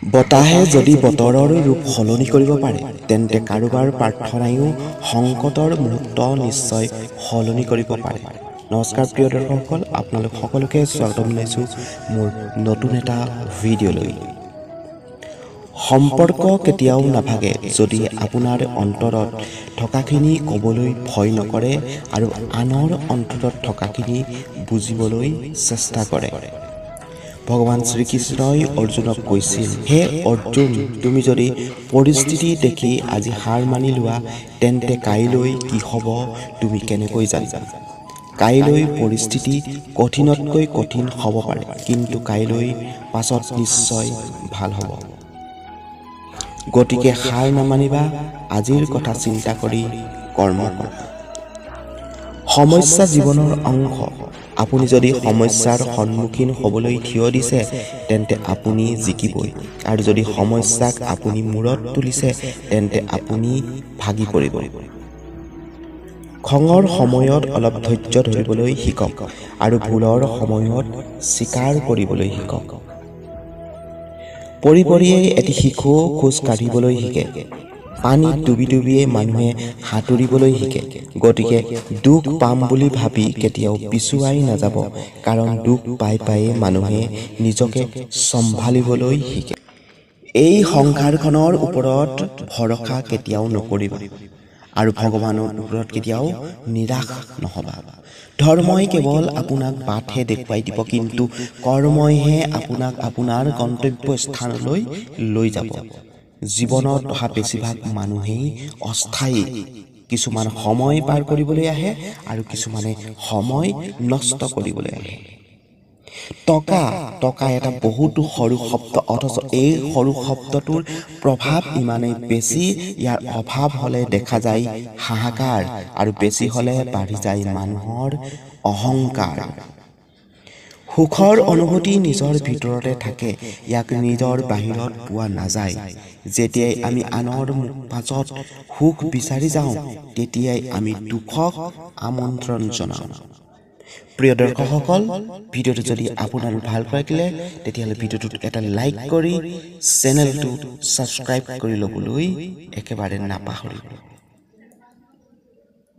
বতাহে যদি বতৰৰ ৰূপ সলনি কৰিব পাৰে, তেন্তে কাৰোবাৰ প্ৰাৰ্থনাইও সংকটৰ মুহূৰ্ত নিশ্চয় সলনি কৰিব পাৰে। নমস্কাৰ প্ৰিয় দৰ্শকসকল, আপোনালোক সকলোকে স্বাগতম জনাইছোঁ মোৰ নতুন এটা ভিডিঅ'লৈ। সম্পৰ্ক কেতিয়াও নাভাগে যদি আপোনাৰ অন্তৰত থকাখিনি ক'বলৈ ভয় নকৰে আৰু আনৰ অন্তৰত থকাখিনি বুজিবলৈ চেষ্টা কৰে। ভগৱান শ্ৰীকৃষ্ণই অৰ্জুনক কৈছিল, "হে অৰ্জুন, তুমি যদি পৰিস্থিতি দেখি আজি হাৰ মানি লোৱা, তেন্তে কাইলৈ কি হ'ব তুমি কেনেকৈ জানিবা? কাইলৈ পৰিস্থিতি কঠিনতকৈ কঠিন হ'ব পাৰে, কিন্তু কাইলৈ পাছত নিশ্চয় ভাল হ'ব। গতিকে হাৰ নামানিবা, আজিৰ কথা চিন্তা কৰি কৰ্ম কৰা।" সমস্যা জীৱনৰ অংশ। আপুনি যদি সমস্যাৰ সন্মুখীন হ'বলৈ থিয় দিছে, তেন্তে আপুনি জিকিবই আৰু যদি সমস্যাক আপুনি মূৰত তুলিছে, তেন্তে আপুনি ভাগি পৰিব। খঙৰ সময়ত অলপ ধৈৰ্য ধৰিবলৈ শিকক আৰু ভুলৰ সময়ত স্বীকাৰ কৰিবলৈ শিকক। পৰি পৰিয়েই এটি শিশু খোজ কাঢ়িবলৈ শিকে। পানীত ডুবি ডুবিয়েই মানুহে সাঁতুৰিবলৈ শিকে। গতিকে দুখ পাম বুলি ভাবি কেতিয়াও পিছুৱাই নাযাব, কাৰণ দুখ পাই পায়েই মানুহে নিজকে চম্ভালিবলৈ শিকে। এই সংসাৰখনৰ ওপৰত ভৰসা কেতিয়াও নকৰিবা আৰু ভগৱানৰ ওপৰত কেতিয়াও নিৰাশ নহ'বা। ধৰ্মই কেৱল আপোনাক বাটহে দেখুৱাই দিব, কিন্তু কৰ্মইহে আপোনাক আপোনাৰ গন্তব্য স্থানলৈ লৈ যাব। জীৱনত অহা বেছিভাগ মানুহেই অস্থায়ী। কিছুমান সময় পাৰ কৰিবলৈ আহে আৰু কিছুমানে সময় নষ্ট কৰিবলৈ আহে। টকা। টকা এটা বহুতো সৰু শব্দ, অথচ এই সৰু শব্দটোৰ প্ৰভাৱ ইমানেই বেছি। ইয়াৰ অভাৱ হ'লে দেখা যায় হাহাকাৰ আৰু বেছি হ'লে বাঢ়ি যায় মানুহৰ অহংকাৰ। সুখৰ অনুভূতি নিজৰ ভিতৰতে থাকে, ইয়াক নিজৰ বাহিৰত পোৱা নাযায়। যেতিয়াই আমি আনৰ মাজত সুখ বিচাৰি যাওঁ, তেতিয়াই আমি দুখক আমন্ত্ৰণ জনাওঁ। প্ৰিয় দৰ্শকসকল, ভিডিঅ'টো যদি আপোনাৰ ভাল লাগিলে, তেতিয়াহ'লে ভিডিঅ'টোত এটা লাইক কৰি চেনেলটো ছাবস্ক্ৰাইব কৰি ল'বলৈ একেবাৰে নাপাহৰিব।